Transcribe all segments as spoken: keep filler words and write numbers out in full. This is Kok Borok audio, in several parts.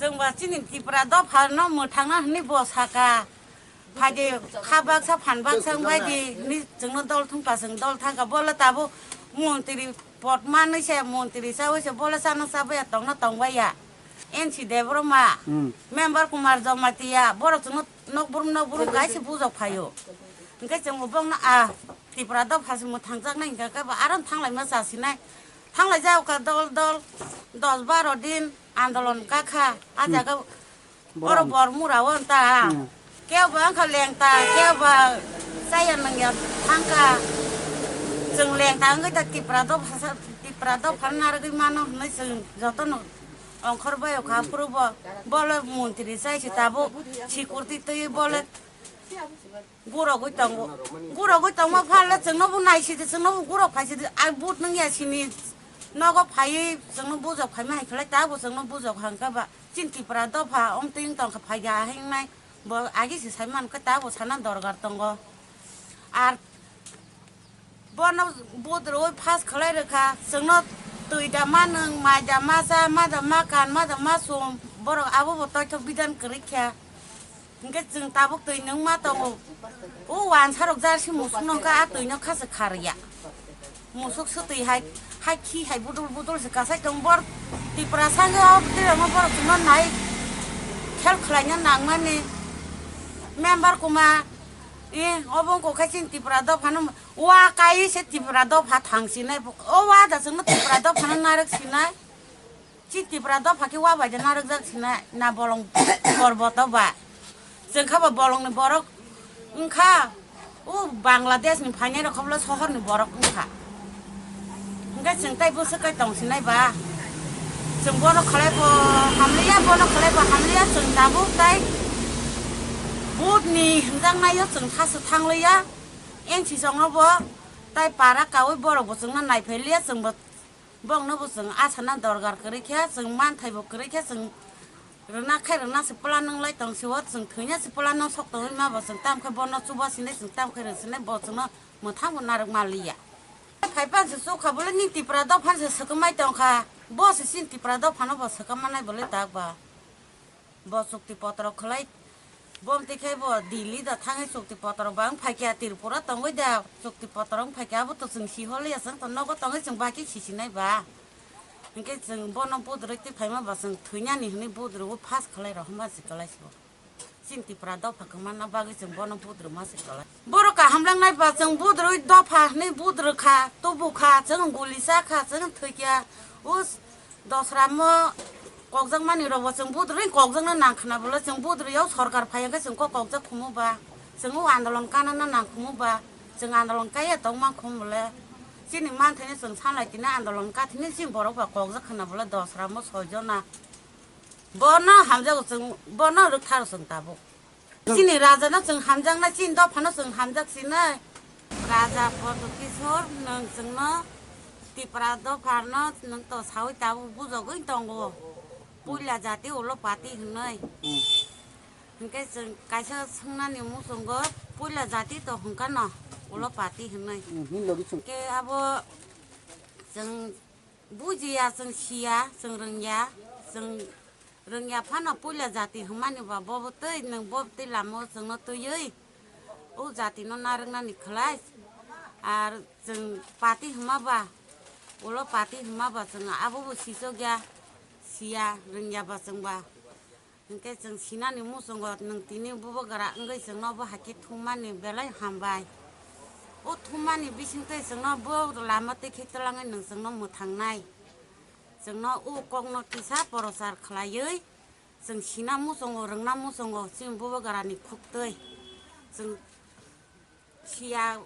Chwng ba chini Tripura dopha no mwthangna hwnwi bo saka. Phaidi kha baksa phan baksa wng bai di hwnwi chwngno dol thung pa chwng dol thang kha. Bole tabuk montri pot manwi se montri chaui se bole chano chabaiya tongno tong baiya. N C Debbarma, Hmm. Member Kumar Jamatia, borok chwngno nok brum nok brum kaisa bujok phaio. Hwnkhe chwngbo bongno a Tripura dopha se mwthangjaknai hwnkhe khe bo aro thanglai ma chasinai. Thanglai jao kha dol dol dos baro din andolon kakha. A Hmm. jaga Bor oro ang- bor mura o ta. Hmm. Kebo wngkha lengta, kebo chaya nangya thangkha. Chwng lengta wngwi ta Tripura dopha sa, Tripura dopha narwgwi mano hwnwi chwng jotono ongkhor bai o kha phuru bo. Bole montri chai se tabuk sikurti twi bole gurogwi tongo. Gurogwi tongma phale chwngno bo naisidi, chwngno bo gurok phaisidi. Ai but nungya sini nogo phaiwi chwngno bujok phaima hai khlai ta bo chwngno bujok hangkha ba. Chini Tripura dopha omtwing tongkha phaiya hingnai bo agi se sai mankha ta bo sana dorgar tongo. Ar bono budrwi pass khlai rwkha chwngno twi da ma nwng mai da ma cha ma da ma kan ma da ma sum borok abo bo toithok bidan kwrwi kha. Hwnkhe chwng tabuk twi nwng ma tongo. O wansarok jarsi musuk nongkha a twino khaswk kharya. Musuk swtwi hai, hai khi hai budul budul se kasai tong bor Tripura sango o twirokno borok chwngno nai khel khlaina nangmani. Member Kumar, e, obo wngkha chini Tripura dophano wa kai se Tripura dopha thang sinai bo. O wa da chwngno Tripura dophano narwk sinai. Chi Tripura dopha khe wa bai de narwkjak sinai na bolong porboto ba. Chwng kha ba bolongni borok wngkha, o Bangladesh ni phainai rok koblo sohor ni borok wngkha. Hwnkhe chwng tai bwswk kai tong sinai ba. Chwng bono khlai bo hamliya, bono khlai bo hamliya, chwng tabuk tai vote ni hwnjaknai o chwng thaso thangliya. N C songno bo tai para kaui borok bo chwngno naiphai liya, chwng bo Bongno bo chwng asana dorgar kwrwi khe, chwng manthai bo kwrwi khe, chwng rwna khe rwna se plan wnglai tong si o, chwng thwina se plan no sok tongwi ma bo chwng tam khe bono chuba sinai, chwng tam khe rw sinai, bo chwngno mwthang bo narwk ma liya. Phai pan se chukha bole ni Tripura dophan se swkang mai tong kha, bo se chini Tripura dophano bo swkang manai bole tak ba. Bo chukti potro khlai, bom twi khe bo Delhi da thangwi chukti potro ba wng phaikha, Tripura tongwi da chukti potro wng phaikha, abo to chwng si holiya, chwng to nogo tongwi chwng baki sisinai ba. Hinkhe chwng bono budrwi twi phaima ba chwng thwinani hwnwi budrwi o pass khlai rw hwnba se kwlai se bo. Chini Tripura dopha kwmanna bagwi chwng bono budrwi ma se kwlai. Borok kaham langnai ba chwng budrwi dopha hwnwi budrwi kha, tubu kha, chwng guli cha kha, chwng thwi kha. O Dosra mo kokjakmani rok bo chwng budrwi kokjakna nang khna bole, chwng budrwi o sorkar phai hwnkhe chwng kok kokjak khumu ba, chwng o andolon kana na nang khumu ba, chwng andolon kaiya tong man khumu bole, chini manthai no chwng sanlai tini andolon kathini chini borok ba kokjak khna bole dosra mo soi jona. Bono hamjago chwng, bono rwktharo chwng tabuk. Chini raja no chwng hamjaknai, chini dopha no chwng hamjak sinai. Raja Podo Kishore, nwng chwngno Tipra dopha no nwng to sawi tabuk bujogwi tongo. Puila jati ulo pati hwnwi. Hmm. Hinkhe chwng kaisa swngnani muchungo puila jati to hwnkha no ulo pati hwnwi. Hmm, hin logi chwng. Hinkhe abo chwng bujiya, chwng siya, chwng rwngya, chwng rwngya phano puila jati hwnmani ba bobo twi nwng bo twi lama o chwngno twiwi o jati no narwknani khlai. Ar chwng pati hwnma ba, ulo pati hwnma ba chwng abo bo sichokya, siya rwngya ba chwng ba. Hinkhe chwng sinani muchungo nwng tini bubagra wngwi chwngno bo hai khe thummani belai hambai. O thummani bisingtwi chwngno bo lama twi khe twlangwi nwng chwngno mwthangnai. Chwngno o kokno kisa porochar khlaiwi chwng sina muchungo, rwngna muchungo chini bubagrani khuktwi. Chwng siya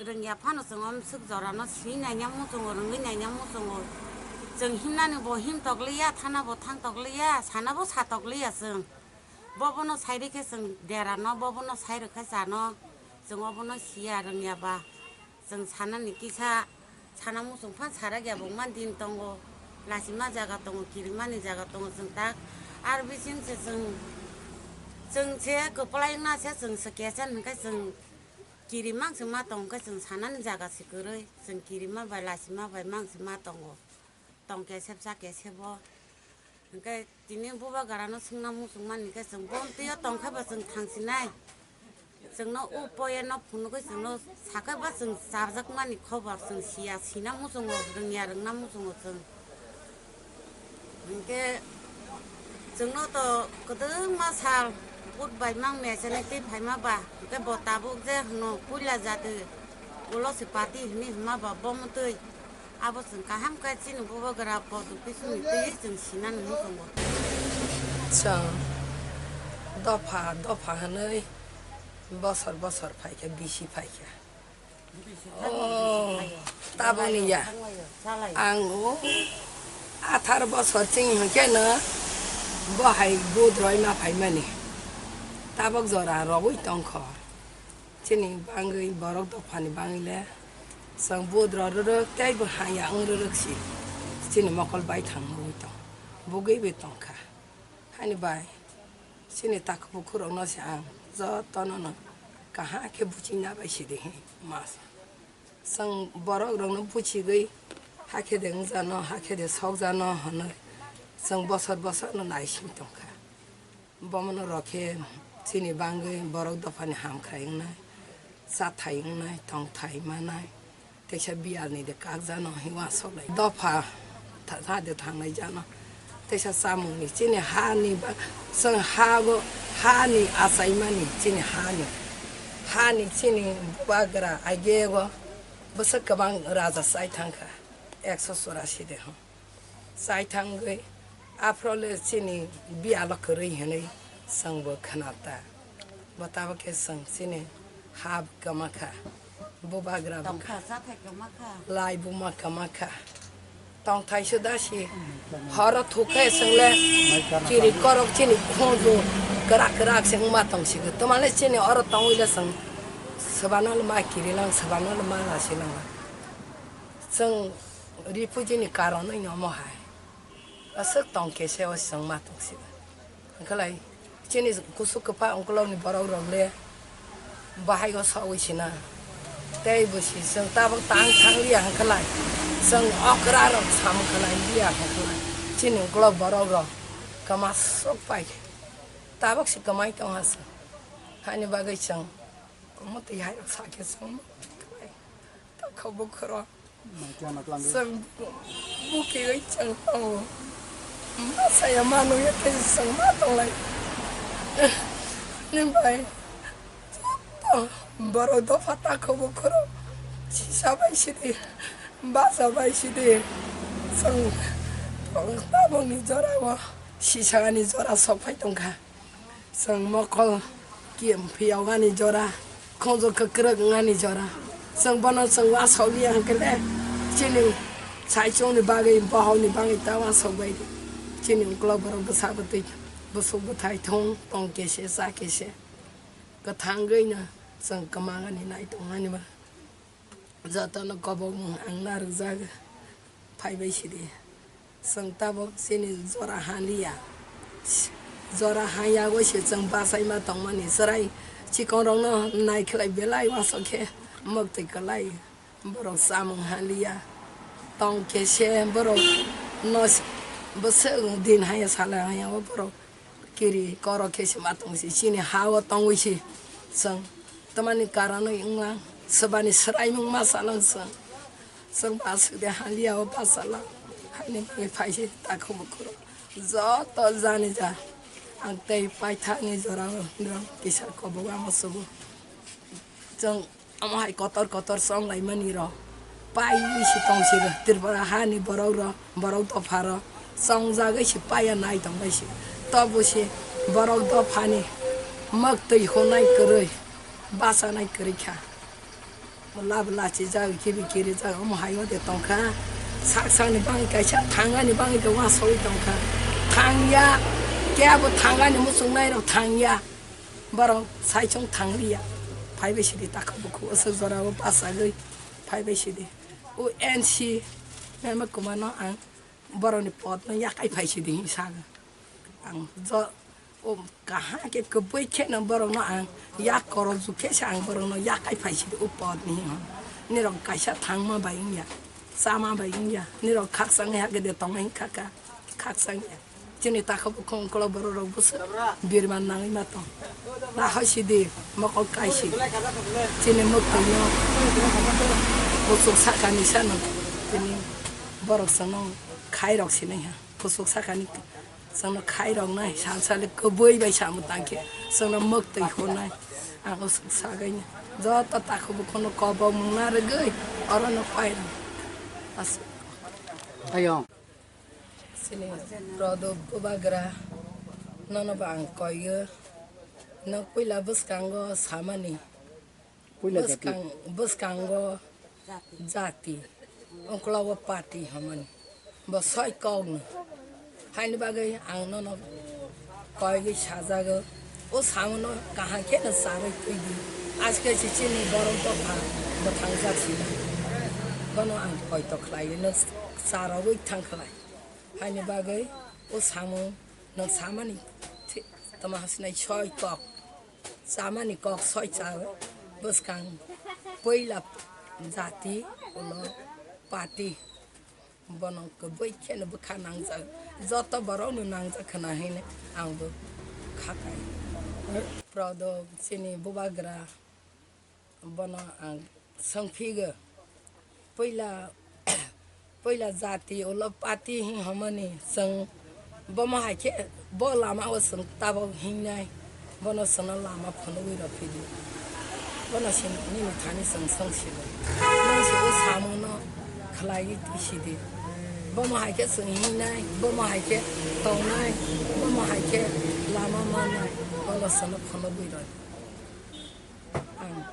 rwngya phano chwng o swk jorano sini naina muchungo, rwngwi naina muchungo. Chwng himnani bo him tok liya, thana bo thang tok liya, sana bo sa tok liya chwng. Bobono sai rikhe chwng derano, bobono sai rwkhe chano, chwng obono siya rwngya ba. Chwng sanani kisa sana muchung phan sarak ya bo man din tongo, lachima jaga tongo, kirimani jaga tongo chwng tak. Ar bising se chwng, chwng se kwplai wngna se chwng se kechen hinkhe chwng Kiri mang se ma tong khe chwng sanani jaga se kwrwi, chwng kiri ma bai lachima bai mang se ma tongo, tong kesep cha kesep o. Hwnkhe tini bubagrano swngna muchungmani khe chwng bo twiyo tongkhe ba chwng thangsinai. Chwngno o poyeno phunugwi chwngno sakhe ba chwng chajakmani khobor chwng siya, sina muchungo, rwngya rwngna muchungo chwng. Hwnkhe chwngno to kwdwngma sal vote bai mang mechenai twi phaima ba, hwnkhe bo tabuk je hwno puila jati ulo se party hwnwi hwnma ba bo mwtwi. Abo chwng kaham khe chini bubagra podo bisingni twi chwng sinani muchungo. Chwng dopha dopha hwnwi bosor bosor phaikha, bisi phaikha. Oh, taboni ya. Ang o atharo bosor chini hwnkhe no bo hai budroi ma phaimani. Tabok jora rogwi tongkho. Chini bangwi borok dophani bangwi le chwng budro rwrwk tei bo haya wng rwrwk si. Chini mokol bai thang nugwi tong. Bugwi bai tongkha. Hani bai. Chini takhuk bukhuk rokno se ang jotono no kaham khe buchingna bai sidi hi mas. Chwng borok rokno buchigwi hakhe de wngjano, hakhe de sokjano hwnwi chwng bosor bosor no naising tongkha. Bomono rok khe chini bangwi borok dophani hamkhrai wngnai, chathai wngnai, tongthai manai. Teisa biyalni de kakjano hinwi uansuk lai. Dopha tha-, tha de thangnai jano. Teisa chamungni chini hani ba, chwng hago, hani achaimani chini hani. Hani chini bubagra agego bwswk kwbang raja chai thangkha. Ekso churasi de hwn. Chai thangwi aphro le chini biyalo kwrwi hwnwi chwngbo khna ta. Bo tabuk khe chwng chini ha kwma kha, bubagra bo kha, lai buma kwma kha. Tongthai se da si horo thukhe chwng le kiri korok chini khunju kwrak kwrak se wngma tong si. Twmale chini oro tongwi le chwng swbano le ma kiri lang, swbano le ma lasi lang. Chwng refugee ni karon wngya omo hai. Aswk tong khe se o chwng ma tong si. Hwnkhe lai chini kusu kwpha ungkulokni borok rok le bahai o sawi sina. Tei bo si chwng tabuk tang thang liya hwnkhe lai. Chwng okra rok samung khe lai liya hwnkhe lai. Chini ungkulok borok rok kwma sok pai khe. Tabuk si kwmai tong ha chwng. Haini bagwi chwng omo twi hai rok sa khe chwng. Takhuk bukhuk rok. Chwng bu-, bukiwi chwng tongo. Ma saya ma nungya khe chwng ma tonglai. Ni bai joto borok dopha takhuk bukhuk rok sisa bai sidi, basa bai sidi. Chwng tabukni jorao sisani jora sok phai tongkha. Chwng mokol ki phiyok ani jora, khonjo kwkrwk ani jora. Chwng bono chwng uansuk liya hwnkhe le chini saichung ni bagwi, bohok ni bagwi ta uansuk bai di. Chini ukulok borok bwsa bwtwi, bwswk bwthai thung tong kese cha kese. Kwthangwi no chwng kwmang ani nai tong ani ba. Jotono kobokmung ang narwkjak phaibai sidi. Chwng tabuk chini jora ha liya. Jora ha yagwi se chwng bachai ma tongmani chwrai chikongrokno nai khlai belai uansuk khe mwktwi kwlai. Borok chamung ha liya. Tong khe se borok no bwswk din haya sala haya o borok. Kiri korok khe se ma tong si, chini ha o tongwi si chwng. Tamani karon wng lang, swbani swraimung ma cha lang chwng. Chwng ba swk de ha liya o ba cha lang. Haini bagwi phai si takhuk bukhuk rok. Joto jani ja. Ang tei paithakni jora o norok kisa kobok amo sugo. Chwng Omo hai kotor kotor chonglaimani rok paiwi se tong si rw. Tripura hani borok rok, borok dopha rok chongjagwi se paiya nai tong bai se. Tobo se borok dophani mwktwi hwnai kwrwi, bachanai kwrwi kha. Lab lachijak, kibi kirijak, omo hai o de tong kha. Sak sakni bagwi kaisa thangani bagwi de uansugwi tong kha. Thangya, kebo thangani muchungnai rok thangya. Borok saichung thangliya. Phaibai sidi takhuk bukhuk aswk jorao bachagwi phaibai sidi. O N C mema kwmano ang borokni podno yakai phai sidi hinwi sago. Ang jo-, o kaham khe kwbui kheno borokno ang yak koroju khe se ang borokno yakai phai sidi o podni hinwi. Nirok kaisa thangma bai wngya, chama bai wngya. Nirok khakchangwi hakhe de tongna hinkha kha, khakchangya. Chini takhuk bukhuk ungkula borok rok bwswk birman nangwi ma tong. Nahai sidi mokol kaisi. Chini mwktwino kuchuk sakani sano chini borok chwngno khairok sinai ha. Kuchuk sakani chwngno khairoknai sal sal kwbwi bai samung tangkhe chwngno mwktwi hwnai. Ang usuk sagwi joto takhuk bukhukno kobok mungna rwgwi orono pairok. Aswk. Ayong. Chini Prodop Bubagra, nono bo ang koiyo. Nwng puila bwskango samani. Puila jati. Bwskang-, bwskango jati. Ungklogo party hwnmani. Bo soi kokno. Haini bagwi ang nono koigwi sajago. O samono kaham kheno charwi twidi. Aske se chini borok dopha bwthangjak sina. Bono ang koito khlaiwi no charogwi thang khlai. Haini bagwi o samung nwng samani thi-, tama hasinai soi kok. Samani kok soi cha bwskang puila jati ulo party. Bono kwbwi kheno bwkha nangjak. Joto borokno nangjak khna hwnwi ang bo khakai. Prodo chini Bubagra. Bono ang swngphigo, puila, puila jati ulo party hwnmani chwng bomo hai khe bo lama o chwng tabok hingnai, bono chwngno lama phunugwi rw phidi. Bono se nini thani chwng swngsigo. Nwng se o samungno khlaiwi twisidi. Bomo hai khe chwng hingnai, bomo hai khe tongnai, bomo hai khe lama mannai, bono chwngno phunugwi rw. Ang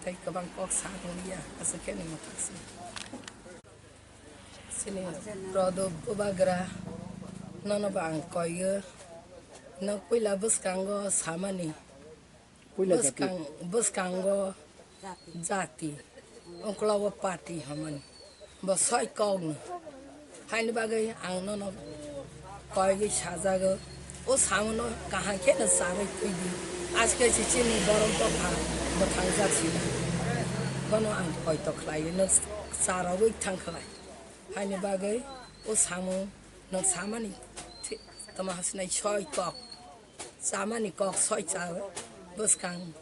tei kwbang kok sa tong liya, aswk khe nini mwthak se. Chini Prodop Bubagra, nono bo ang koiyo, nwng puila bwskango samani. Puila jati. Bwskang-, bwskango jati, ungklogo party hwnmani. Bo soi kokno. Haini bagwi ang nono koigwi sajago. O samono kaham kheno charwi twidi. Aske se chini borok dopha bwthangjak sina. Bono ang koito khlaiwi no charogwi thang khlai. Haini bagwi o samung nwng samani thi-, tama hasinai soi kok. Samani kok soi cha bwskang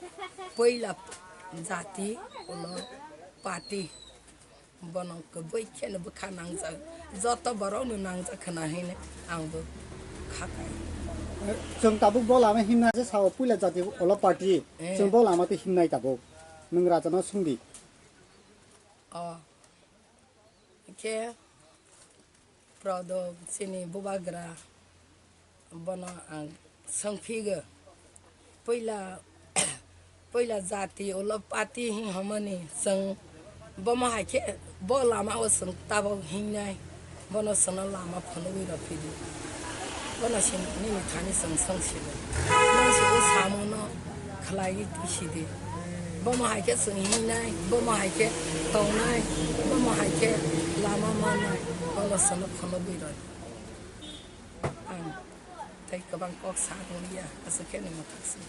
puila jati ulo party. Bono kwbwi kheno bwkha nangjak, joto borokno nangjak khna hwnwi ang bo khakai. Chwng tabuk bo lama himna se sao puila jati olo party. Eh. Chwng bo lama tei himnai tabuk. Nwng rajano swngdi. O. Khe Prodo chini Bubagra. Bono ang swngphigo, puila, puila jati ulo party hwnmani chwng bomo hai khe bo lama o chwng tabok hingnai, bono chwngno lama phunugwi rw phidi. Bono se nini thani chwng swngsigo. Nwng se o samono khlaiwi twisidi. Bomo hai khe chwng hingnai, bomo hai khe tongnai, bomo hai khe lama mannai, bono chwngno phunugwi rw. Ang tei kwbang kok sa tong liya, aswk khe nini mwthak se.